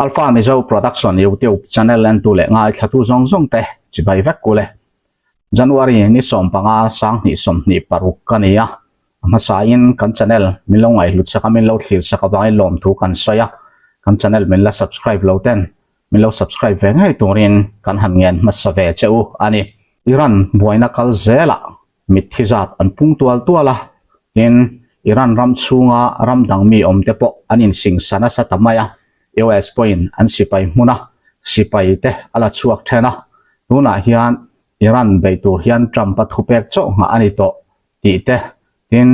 Alpha Mizo Production YouTube channel entu leh ngaithlatu zawng zawng te chibai vek kul e. January ni 15 2026 ka ni a, a hmasain kan channel min lo ngaihhlut sak a min lo thlir sak avangin lawmthu kan sawi a, kan channel min la subscribe lo ten min lo subscribe ve ngei turin kan han ngen hmasa ve che u a ni. Iran buaina kal zelah mitthi zat an pung tual tual a, tin Iran ram chhunga ram dang mi awm te pawh an insingsa nasa ta mai a, US pawhin an sipai hmun a, sipai te a la chhuak then a, tunah hian Iran bei tur hian Trump-a thupek chauh nghah a ni tawh tih te, tin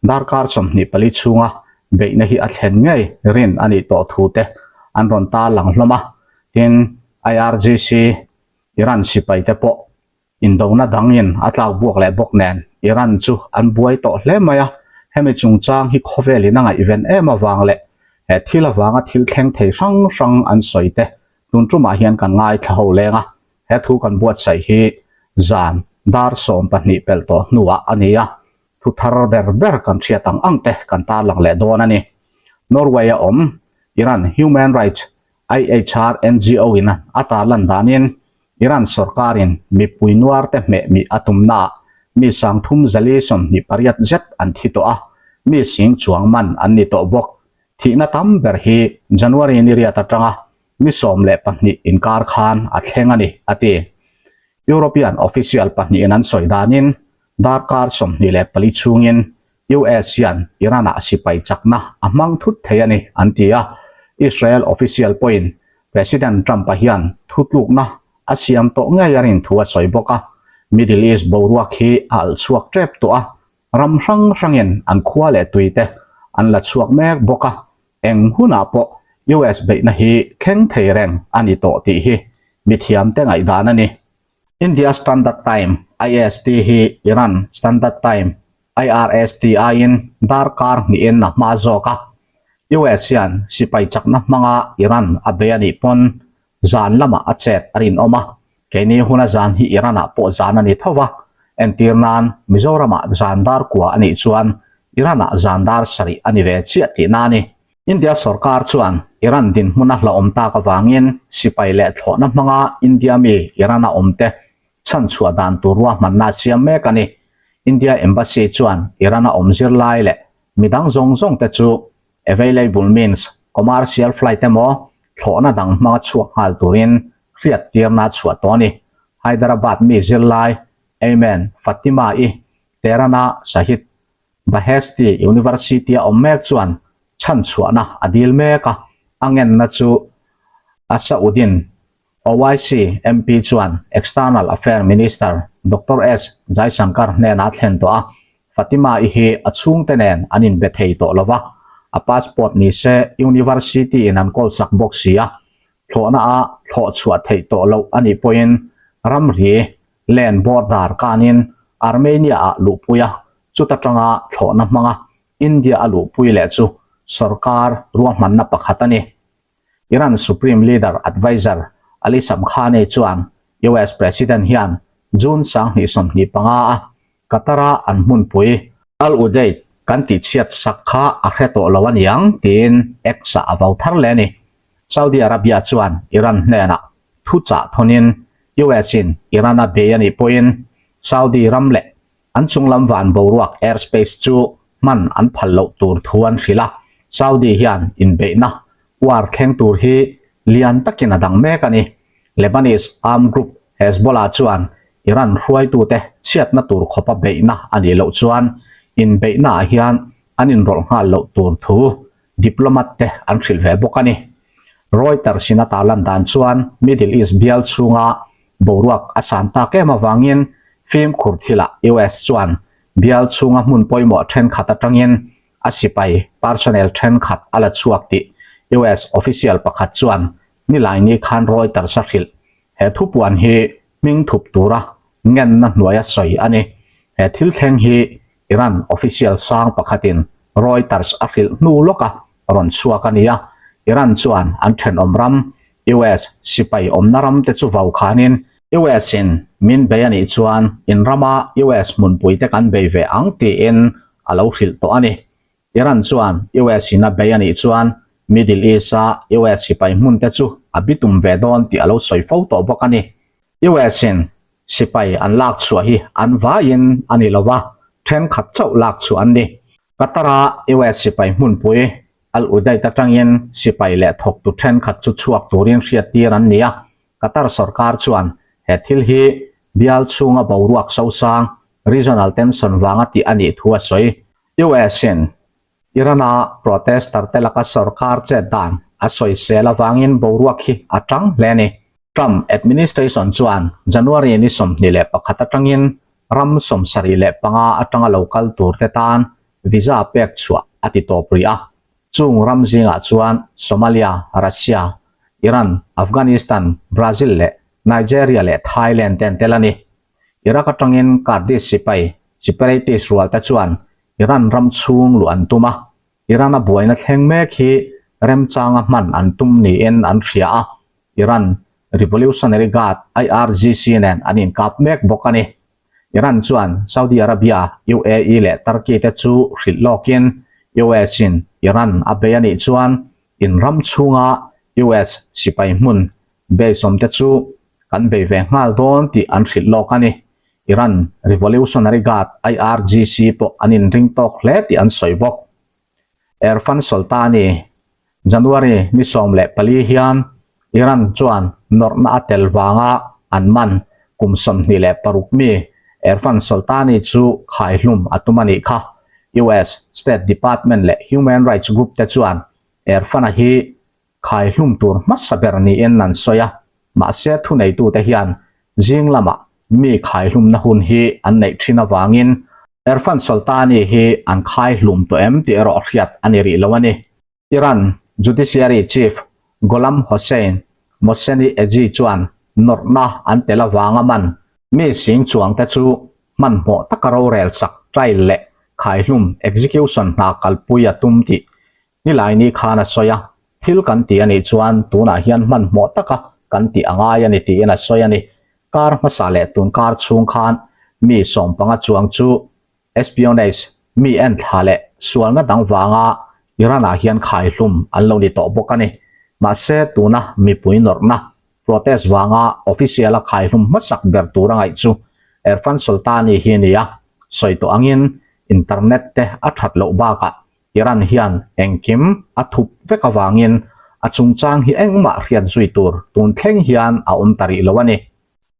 darkar 24 chhunga beihna hi a thlen ngei rin a nih tawh thu te an rawn tarlang hlawm a, tin IRGC Iran sipai te pawh Indona dangin a tlak buak leh bawk nen Iran chu an buai tawh hle mai a, hemi chungchang hi khawvelin a ngaihven em avang leh he thil avanga thil thleng thei hrang hrang an sawi te tun tumah hian kan ngaithla ho leng a, he thu kan buatsaih hi zan dar 12 pelh tawh hnuah a ni a, thu thar ber ber kan hriat ang ang te kan tarlang leh dawn a ni. Norway a awm Iran Human Rights IHR NGO in a tarlan danin Iran sorkarin mipui nuar te hmeh mih a tumnaah mi 328 zet an thi tawh a, mi sing chuang man an ni tawh bawk. Thihna tam ber hi January ni riat atanga ni 12 inkar khan a thleng a ni, a ti. European official pahnihin an sawi danin darkar 24 chhungin US hian Iran-ah sipai chakna a hmang thut thei a ni, an ti a. Israel official pawhin President Trump-a hian thutlukna a siam tawh ngei a rin thu a sawi bawk a. Middle East boruak hi a alh chhuak tep tawh a, ram hrang hrangin an khua leh tui te an la chhuak mek bawk a, eng hunah pawh US beihna hi thleng thei reng a ni tawh tih hi mithiamte ngaihdan a ni. India Standard Time, IST, hi Iran Standard Time, IRST, aiin darkar hnihin a hma zawk a. US hian sipai chakna hmanga Iran a bei a nih pawn zan lamah a chet a rinawm a, keini huna zan hi Iran-ah pawh zan a ni tho va, entir nan Mizoramah zan dar kua a nih chuan Iran-ah zan dar sarih a ni ve chiah tihna a ni. India sorkar chuan Iran dinhmun a hlauhawm tak avangin sipai leh thlawhna hmanga India mi Iran-a awmte chhanchhuah dan tur ruahmanna a siam mek a ni. India Embassy chuan Iran-a awm zirlai leh midang zawng zawngte chu available means commercial flight emaw thlawhna dang hmanga chhuak nghal turin hriattirna a chhuah tawh a ni. Hyderabad mi zirlai Ayman Fatima-i Tehran-a Shahid Bahesti University-a awm mek chuan chhanchhuahna a dil mek a, a ngenna chu Asauddin Owaisi MP chuan External Affair Minister Doctor S Jaishankar hnenah a thlen tawh a, Fatima-i hi a chhungte nen an inbe thei tawh lo va, a passport ni se University-in an kawlsak bawk si a, thlawhna a thlawh chhuah theih tawh loh a nih pawhin ramri land border kanin Armenia-ah luhpui a, chuta tanga thlawhna hmanga India a luhpui leh chu sorkar ruahmanna pakhat a ni. Iran Supreme Leader Adviser Ali Shamkhani chuan US President hian June 2025 a Qatar-a an hmunpui Al Udeid kan tihchhiat sak kha a hre tawh lo a niang tiin X-ah a vau thar leh a ni. Saudi Arabia chuan Iran hnenah thuchah thawnin US-in Iran a bei a nih pawhin Saudi ram leh An chunglam van boruak airspace chu hman an phal loh tur thu an hrilh a, Saudi hian inbeihna war thleng tur hi lian takin a dang mek a ni. Lebanese armed group Hezbollah chuan Iran hruaitute chhiatna tur khawpa beihna a nih loh chuan inbeihnaah hian an inrawlh nghal loh tur thu diplomat te an hrilh ve bawk a ni. Reuters in a tarlan dan chuan Middle East bial chhunga boruak a san tak em avangin fimkhur thilah US chuan bial chhunga hmun pawimawh thenkhat atangin a sipai personnel thenkhat a la chhuak tih US official pakhat chuan Nilaini khan Reuters a hrilh. He thupuan hi hming thup tura ngenna hnuaia sawi a ni. He thil thleng hi Iran official sang pakhatin Reuters a hrilh hnu lawka rawn chhuak a ni a, Iran chuan an thenawm ram US sipai awmna ram te chu vau khanin, US in min bei a nih chuan in rama US hmunpui te kan bei ve ang tiin a lo hrilh tawh a ni. Iran chuan US in a bei a nih chuan Middle East-a US sipai hmunte chu a bitum ve dawn tih a lo sawi fo tawh bawk a ni. US-in sipai an lak chhuah hi an vaiin a ni lo va, thenkhat chauh lak chhuah an ni. Qatar-a US sipai hmunpui Al Udeid atangin sipai leh thawktu thenkhat chu chhuak turin hriattir an ni a, Qatar sorkar chuan he thil hi bial chhunga boruak sosang, regional tension, vanga tih a nih thu a sawi. US-in Iran-a protester te laka sorkar chet dan a sawisel avangin boruak hi a tang hle a ni. Trump administration chuan January ni 21 atangin ram 75 atanga lo kal tur te tan visa pek chhuah a ti tawp rih a. Chung ram zingah chuan Somalia, Russia, Iran, Afghanistan, Brazil leh Nigeria leh Thailand te an tel a ni. Iraq atangin Kurdish sipai separatist rual te chuan Iran ram chhung luh an tum a, Iran-a buaina thleng mek hi remchanga hman an tum niin an hria a, Iran Revolutionary Guard, IRGC, nen an inkap mek bawk a ni. Iran chuan Saudi Arabia, UAE leh Turkey te chu hrilh lawkin US-in Iran a bei a nih chuan in ram chhunga US sipai hmun base awm te chu kan bei ve nghal dawn tih an hrilh lawk a ni. Iran Revolutionary Guard, IRGC, pawh an inring tawk hle tih an sawi bawk. Erfan Soltani, January ni 14 hian Iran chuan nawrhna a tel vanga an man kum 26 mi Erfan Soltani chu khaihlum a tum a nih kha. US State Department leh Human Rights Group te chuan Erfan-a hi Khaihlum tur hmasa ber niin an sawi a, mahse thuneitute hian zing lamah mi khaihlumna hun hi an neih thin avangin Erfan Soltani hi an khaihlum tawh em tih erawh hriat a ni rih lo a ni. Iran Judiciary Chief Gholam Hossein Mohseni Ejei chuan nawrhna an tel avanga man mi sing chuangte chu hmanhmawh taka rorel chak trial leh khaihlum execution hna kalpui a tum tih Nilaini khan a sawi a, thil kan ti a nih chuan tunah hian hmanhmawh taka kan tih a ngai a ni tiin a sawi a ni. Kar hmasa leh tun kar chhung khan mi sawmpanga chuang chu espionage, mi enthla leh sualna dang vanga Iran-ah hian khaihlum an lo ni tawh bawk a ni. Mahse tuna mipui nawrhna, protest, vanga official-a khaihlum hmasak ber tur a ngaih chu Erfan Soltani hi a ni a, sawi tawh angin internet te a that loh bakah Iran hian engkim a thup vek avangin a chungchang hi engmah hriat zui tur tun thleng hian a awm ta rih lo a ni.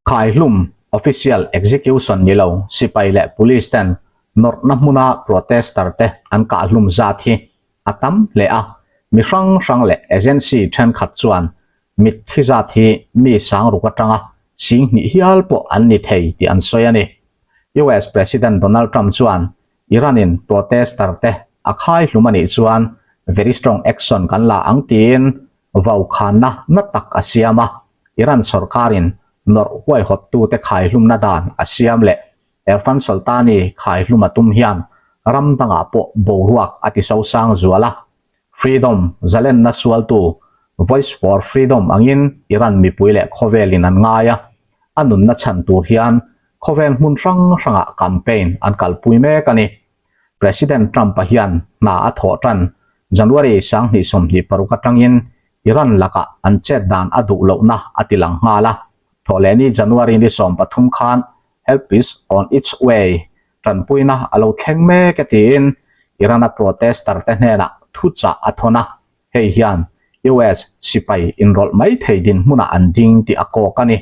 Khaihlum, official execution ni lo, sipai leh police ten nawrhna hmuna protester te an kahhlum zat hi a tam hle a, mi hrang hrang leh agency thenkhat chuan mitthi zat hi mi sangruk atanga 2000 hial pawh an ni thei tih an sawi a ni. US President Donald Trump chuan Iran-in protester te a khai hlum a nih chuan very strong action kan la ang tiin vaukhanna na tak a siam a, Iran sorkarin nawrh huaihawttute khaihlumna dan a siam leh Erfan Soltani khaihlum a tum hian ram dangah pawh boruak a ti sosang zual a. Freedom, zalenna sualtu, Voice for Freedom angin Iran mipui leh khawvelin an ngai a, a nunna chhan tur hian khawvel hmun hrang hrangah campaign an kalpui mek a ni. President Trump-a hian hna a thawh tan January 2026 atangin Iran lakah an chet dan a duh lohna a ti lang nghal a, thawhlehni January ni 13 khan Help is on its way, tanpuina a lo thleng mek e tiin Iran-a protester te hnenah thuchah a thawn a, hei hian US sipai inrawlh mai thei dinhmunah an ding tih a kawk a ni.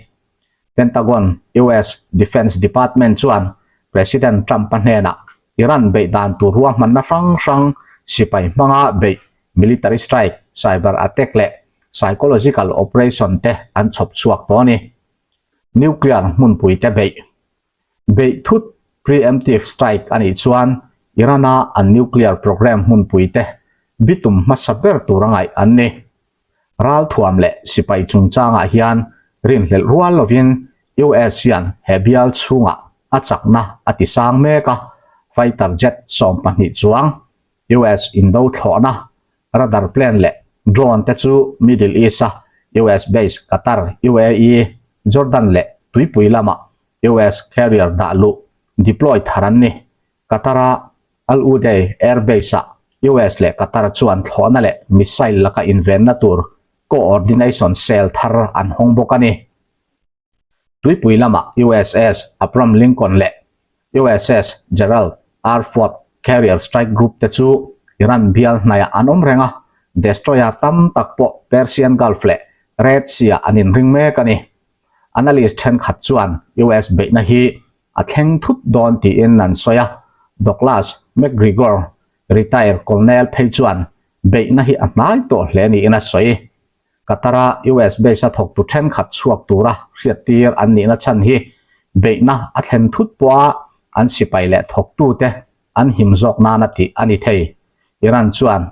Pentagon, US Defense Department chuan President Trump-a hnenah Iran beih dan tur ruahmanna hrang hrang sipai hmanga beih, military strike, cyber attack leh psychological operation te an chhawp chhuak tawh a ni. Nuclear hmunpui te beih. Beih thut, preemptive strike, a nih chuan Iran-a an nuclear program hmunpui te bitum hmasa ber tur a ngaih an ni. Ralthuam leh sipai chungchangah hian rinhlelh rual lovin US hian he bial chhungah a chakna a ti sang mek a, fighter jet 12 chuang US indo thlawhna radar plane leh drone te chu Middle East-a US base Qatar, UAE, Jordan leh tuipui lama US carrier dah luh deploy thar an ni. Qatar-a Al Udeid Air Base-ah US leh Qatar chuan thlawhna leh missile laka invenna tur coordination cell thar an hawng bawk a ni. Tuipui lamah USS Abraham Lincoln leh USS Gerald R. Ford Carrier Strike Group te chu Iran bial hnaiah an awm reng a, destroyer tam tak pawh Persian Gulf leh Red Sea-ah an inring mek a ni. Analyst thenkhat chuan US beihna hi a thleng thut dawn tiin an sawi a, Douglas McGregor, retire colonel phei chuan beihna hi a hnai tawh hle niin a sawi. Qatar-a US base a thawktu thenkhat chhuak tura hriattir an nihna chhan hi beihna a thlen thut pawha an sipai leh thawktute an him zawk nana tih a ni thei. Iran chuan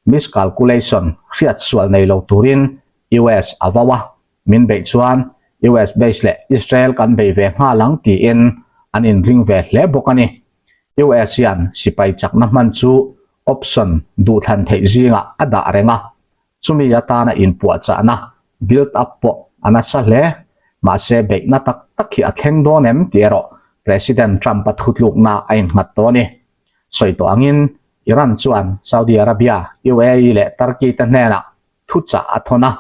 miscalculation hriat sual nei lo turin US a vau a, min beih chuan US base leh Israel kan bei ve nghal ang tiin an inring ve hle bawk a ni. US hian sipai chakna hman chu option duhthlan theih zingah a dah reng a, Chumi atana inpuahchahna, build up, pawh a nasa hle. Mahse, beihna tak tak hi a thleng dawn em tih erawh President Trump-a thutlukna a innghat tawh a ni. Sawi tawh angin, Iran chuan Saudi Arabia, UAE leh Turkey te hnenah thuchah a thawn a,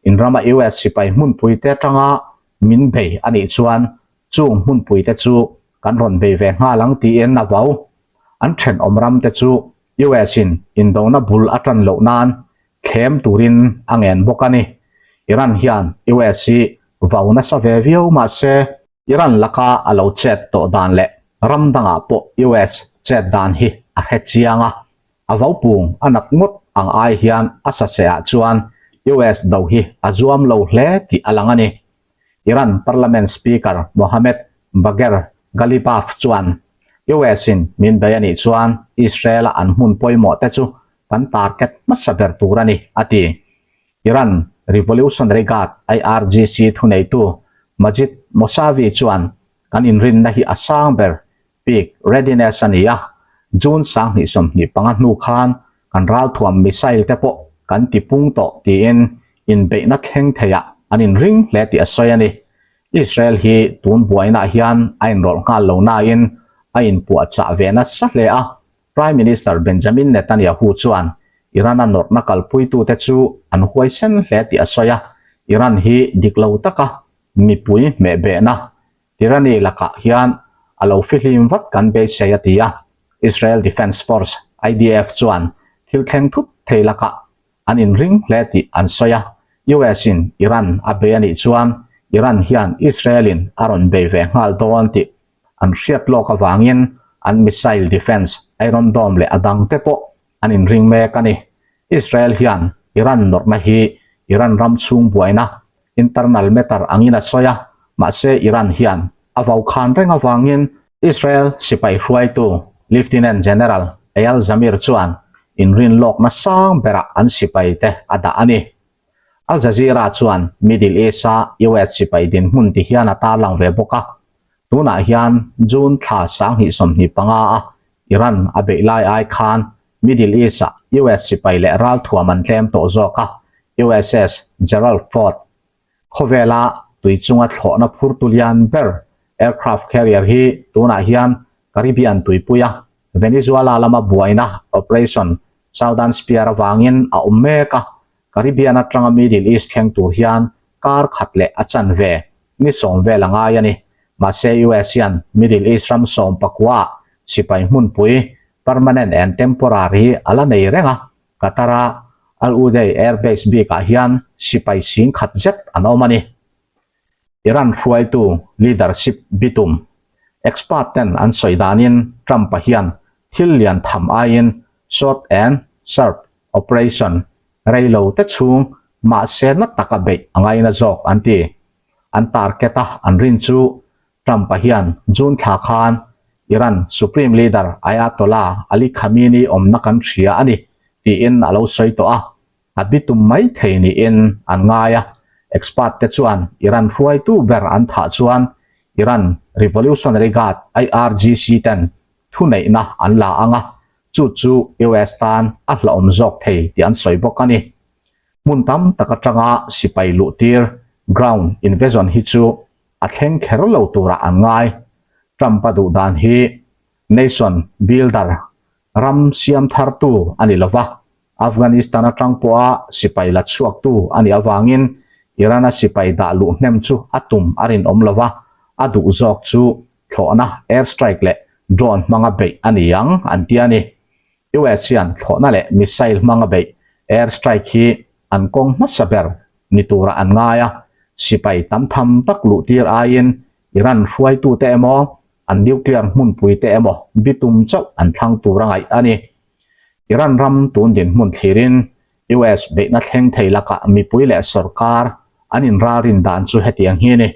inrama US sipai hmunpui te atanga min bei a nih chuan chung hmunpui te chu kan rawn bei ve nghal ang tiin a vau. An thenawm ram te chu US in indona bul a tan loh nan thlem turin a ngen bawk a ni. Iran hian US hi vau nasa ve viau mah se, Iran laka a lo chet tawh dan leh ram dangah pawh US chet dan hi a hre chiang a, a vaupung a nat ngawt ang ai hian a saseh ah chuan US do hi a zuam lo hle tih a lang a ni. Iran Parliament Speaker Mohammad Bagher Ghalibaf chuan US-in min bei a nih chuan Israel-a an hmun pawimawh te chu kan target hmasa ber tur a ni, a ti. Iran Revolutionary Guard, IRGC, thuneitu Majid Mousavi chuan kan inrinna hi a sang ber Peak readiness a ni a, June 2025 hnu khan kan ralthuam missile te pawh kan ti pung tawh tiin inbeihna thleng theiah an inring hle tih a sawi a ni. Israel hi tun buainaah hian a inrawlh nghal lo nain a inpuahchah ve nasa hle a, Prime Minister Benjamin Netanyahu chuan Iran-a nawrhna kalpuitute chu an huaisen hle tih a sawi a, Iran hi dik lo taka mipui hmehbehna Tyranny lakah hian a lo fihlim vat kan beisei a ti a, Israel Defense Force, IDF, chuan thil thleng thut thei lakah an inring hle tih an sawi a, US in Iran a bei a nih chuan Iran hian Israel in a rawn bei ve nghal dawn tih an hriat lawk avangin an missile defense Iron Dome leh a dangte pawh an inring mek a ni. Israel hian Iran nawrhna hi Iran ram chhung buaina internal matter angin a sawi a, mahse Iran hian a vau khan reng avangin Israel sipai hruaitu Lieutenant General Eyal Zamir chuan inrin lawkna sang berah an sipaite a dah a ni. Al Jazeera chuan Middle East-a US sipai dinhmun ti hian a tarlang ve bawk a, tunah hian June thla 2025 a Iran a beih lai ai khan Middle East-ah US sipai leh ralthuam an tlem tawh zawk a, USS Gerald Ford khawvela tui chunga thlawhna phurtu lian ber aircraft carrier hi tunah hian Caribbean tuipuia Venezuela lama buaina Operation Southern Spear avangin a awm mek a, Caribbean atanga Middle East thleng tur hian kar khat leh a chanve ni sawm vel a ngai a ni. Mahse US hian Middle East ram sawm pakua ah sipai hmunpui permanent and temporary a la nei reng a, Qatar-a Al Udeid Air Base bikah hian sipai sing khat zet an awm a ni. Iran hruaitu leadership bitum expert ten an sawi danin Trump-a hian thil lian tham aiin short and sharp operation rei lo te chhung mahse na taka beih a ngaina zawk an ti. An target a an rin chu Trump-a hian June thla khan Iran Supreme Leader Ayatollah Ali Khamenei awmna kan hria a ni tiin a lo sawi tawh a, a bitum mai thei niin an ngai a. Expert te chuan Iran hruaitu ber an thah chuan Iran Revolutionary Guard, IRGC, ten thuneihna an la ang a, chu chu US tan a hlauhawm zawk thei tih an sawi bawk a ni. Hmun tam tak atanga sipai luhtir, ground invasion, hi chu a thleng kher lo turah an ngai. Trump-a duh dan hi nation builder, Ram siam thartu a ni lova, Afghanistan atang pawha sipai la chhuaktu a nih avangin Iran-a sipai dah luh hnem chu a tum a rinawm lova, a duh zawk chu thlawhna air strike leh drone hmanga beih a ni ang an ti a ni. US hian thlawhna leh missile hmanga beih air strike hi an kawng hmasa ber ni turah an ngai a, sipai tam tham tak luh tir aiin Iran hruaitute emaw an nuclear hmunpui te emaw bitum chauh an thlang tur a ngaih a ni. Iran ram tun dinhmun thlirin US beihna thleng thei lakah mipui leh sorkar an inralrin dan chu hetiang hi a ni.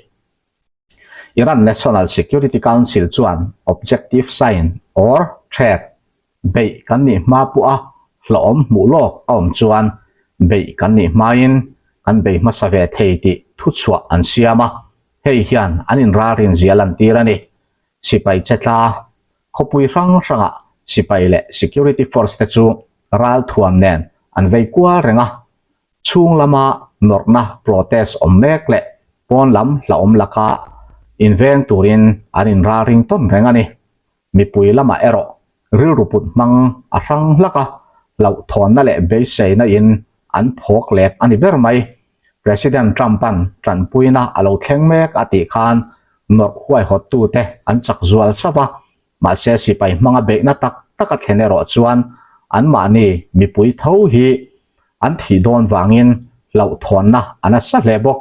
Iran National Security Council chuan objective sign or threat beih kan nih hma pawh a hlawhawm hmuh lawk a awm chuan beih kan nih hmain kan bei hmasa ve thei tih thuchhuah an siam a, hei hian an inralrin zia lantir a ni. Sipai chetla khawpui hrang hrangah sipai leh security force te chu ralthuam nen an vei kual reng a, Chhung lama nawrhna protest awm mek leh pawn lam hlauhawm laka inveng turin an inralring tawn reng a ni. Mipui lamah erawh rilru put hmang a hrang hlak a, hlauhthawnna leh beiseina in an phawk lek a ni ber mai. President Trump-a'n tanpuina a lo thleng mek a tih khan nawrh huaihawttute an chak zual sauh a, Mahse sipai hmanga beihna tak tak a thlen erawh chuan anmahni mipui tho hi an thih dawn vangin hlauhthawnna a nasa hle bawk.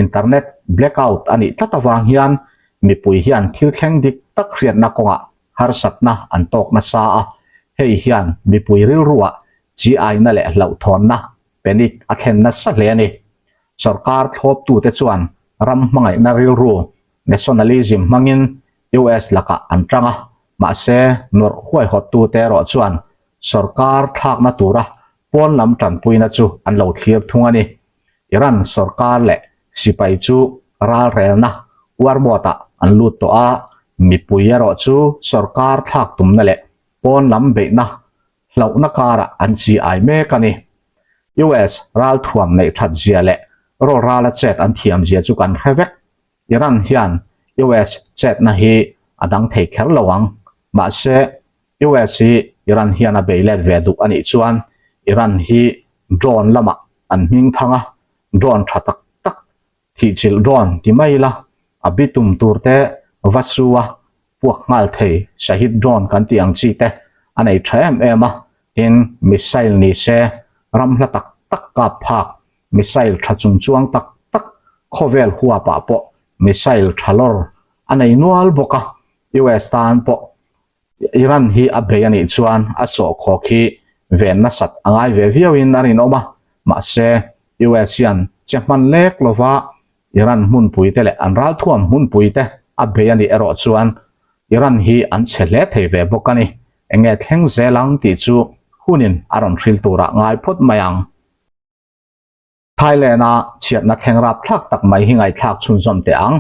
Internet blackout a nih tlat avang hian mipui hian thil thleng dik tak hriatna kawngah harsatna an tawk nasa a, hei hian mipui rilruah chi aina leh hlauhthawnna, panic, a thlen nasa hle a ni. Sorkar thlawptute chuan ram hmangaihna rilru, nationalism, hmangin US lakah an tang a, mahse nawrh huaihawttute erawh chuan sorkar thlakna tura pawn lam tanpuina chu an lo thlir thung a ni. Iran sorkar leh sipai chu ralrelna uarmuatah an lut tawh a, mipui erawh chu sorkar thlak tumna leh pawn lam beihna hlauhna karah an chi ai mek a ni. US ralthuam neih that zia leh rawlrala chet an thiam zia chu kan hre vek. Iran hian US chetna hi a dang thei kher lo ang. Mahse, US hi Iran hian a bei let ve duh a nih chuan Iran hi drone lamah an hming thang a, drone tha tak tak, thihchilh drone ti mai ila, a bitum tur te va su a, puak nghal thei Shahid drone kan tih ang chi te a nei tha em em a, tin missile ni se ram hla tak tak kap phak Missile tha chungchuang tak tak khawvel huapah pawh missile tha lawr a nei nual bawk a, US tan pawh Iran hi a bei a nih chuan a sawhkhawk hi ven nasat a ngai ve viauin a rinawm a, mahse US hian che hman lek lova Iran hmunpui te leh an ralthuam hmunpui te a bei a nih erawh chuan Iran hi an chhe hle thei ve bawk a ni. Enge thleng zel ang tih chu hunin a rawn hril turah ngai phawt mai ang. Thailand-a chhiatna thleng rapthlak tak mai hi ngaihthlak chhunzawm teh ang.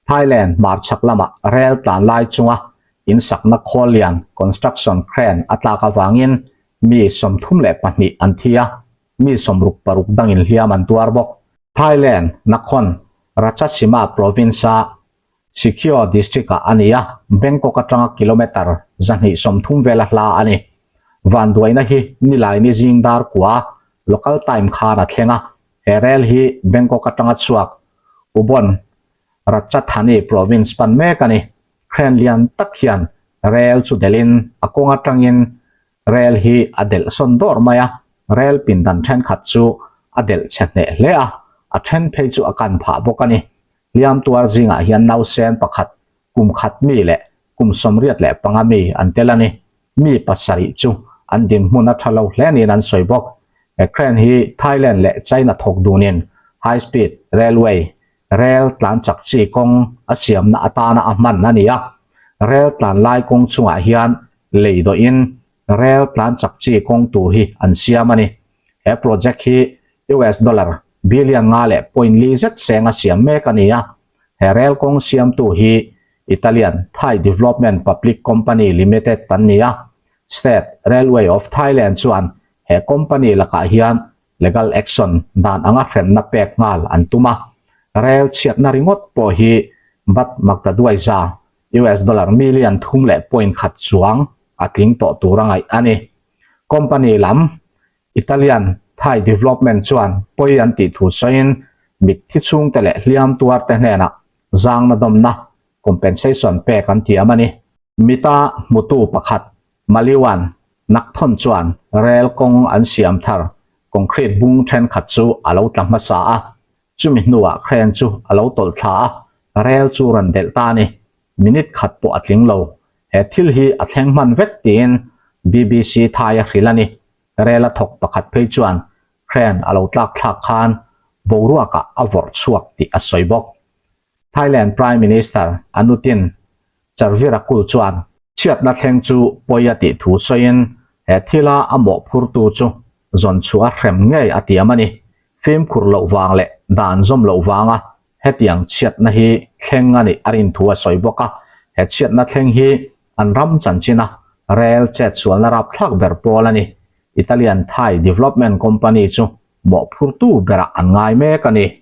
Thailand hmarchhak lamah rel tlan lai chunga insakna khawl lian, construction crane, a tlak avangin mi 32 an thi a, mi 66 dangin hliam an tuar bawk. Thailand Nakhon Ratchasima province-a Sikhio district-ah a ni a, Bangkok atanga kilometre 230 vela hla a ni. Vanduaina hi Nilaini zing dar kua, local time, khan a thleng a, he rel hi Bangkok atanga chhuak Ubon Ratchathani province pan mek a ni. Crane lian tak hian rel chu delhin a kawng atangin rel hi a delh sawn dawr mai a, rel pindan thenkhat chu a delh chhe hneh hle a, a then phei chu a kan phah bawk a ni. Hliam tuar zingah hian nausen pakhat, kum khat mi leh kum 85 mi an tel a ni. Mi pasarih chu an dinhmun a tha lo hle niin an sawi bawk. He crane hi Thailand leh China thawk dunin high speed railway, rel tlan chak chi kawng a siamna atana a hman a ni a. Rel tlan lai kawng chungah hian lei dawhin rel tlan chak chi kawng tur hi an siam a ni. He project hi US dollar billion nga leh point li zet seng a siam mek a ni a. He rel kawng siamtu hi Italian Thai Development Public Company Limited an ni a. State Railway of Thailand chuan he company lakah hian legal action dan anga hremna pek nghal an tum a. Rel chhiatna ringawt pawh hi Bat Magdaduaiza US dollar million thum leh point khat chuang. a tling tawh tur a ngaih a ni. Company lam Italian Thai Development chuan pawi an tih thu sawiin mitthi chhungte leh hliam tuarte hnenah zangna dawmna, compensation, pek an tiam a ni. Mita hmutu pakhat Maliwan Nakthon chuan rel kawng an siam thar concrete bung thenkhat chu a lo tla hmasa a, chumi hnuah crane chu a lo tawlh thla a, rel chu rawn delh ta a ni. Minute khat pawh a tling lo. He thil hi a thleng hman vek tiin BBC Thai a hrilh a ni. Rel a thawk pakhat phei chuan crane a lo tlak thlak khan boruakah a vawrh chhuak tih a sawi bawk. Thailand Prime Minister Anutin Charvirakul chuan chhiatna thleng chu pawi a tih thu sawiin he thila a mawhphurtu chu zawn chhuah a hrem ngei a tiam a ni. Fimkhur loh vang leh dan zawm loh vanga hetiang chhiatna hi thleng a nih a rin thu a sawi bawk a. He chhiatna thleng hi an ram chanchina rel chetsualna rapthlak ber pawl a ni. Italian Thai Development Company chu mawhphurtu berah an ngai mek a ni.